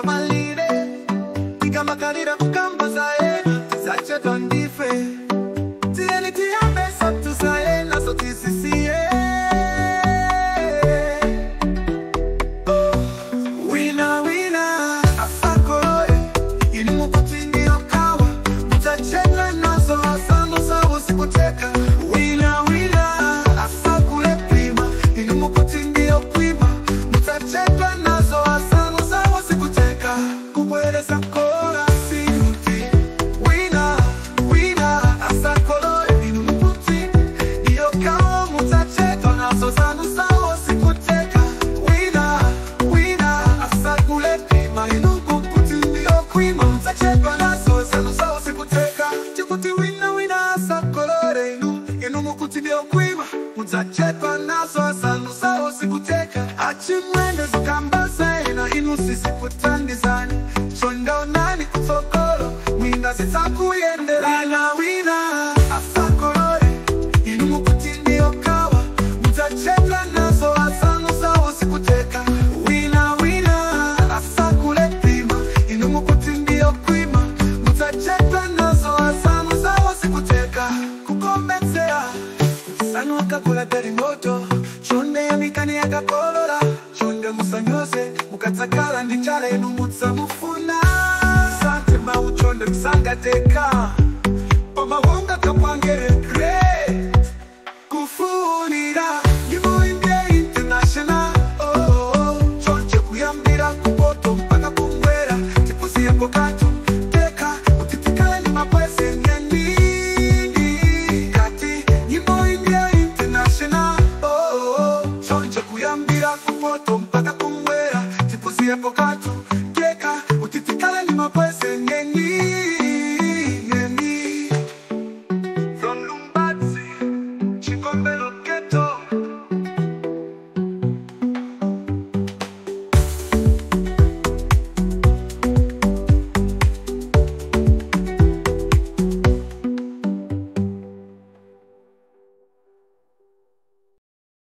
Tisamalire tikamakalira kukamba zaena tizachetwa ndife tiyeni tiyambe satuzaena so tisisiye. Wina wina asakolole inu mukuti ndiyo kawa mutachedwa nazo asanu zawo sikuteka. Wina wina asakule prima inu mukuti ndiyo prima mutachedwa nazo asanu zawo sikuteka. Kubwereza kora siuti wina wina asakolole inu mukuti ndiyo kawa mutachedwa nazo asanu zawo sikuteka. Wina wina asakule prima inu mukuti ndiyo prima mutachedwa nazo asanu zawo sikuteka. Chikuti wina wina asakolole inu mukuti ndiyo kwima mutachedwa nazo asanu zawo sikuteka. Achimwene zikamba zaena inu sisikutandizani chondaonani kutsogolo mwina zitsakuyenderana. Wina asakolole inu mukuti ndiyo kawa mutachedwa nazo asanu zawo sikuteka. Wina wina asakule prima inu mukuti ndiyo kwima mutachedwa nazo asanu zawo sikuteka. Kukombetsera sanu akakula galimoto chonde yamikani yakakolola chonde musanyose mukatsakala ndi chala inu mutsamufuna sante mauchonde msangateka pamahonga kapwangere great kufunira nyimbo inge international oh, oh, oh. Chonche kuyambira kupoto mpaka kumwera tipuziyepo katu teka utitikale ni mapwese nyenini kati nyimbo inge international oh, oh, oh. Chonche kuyambira kupoto mpaka kumwera tipuziyepo katu.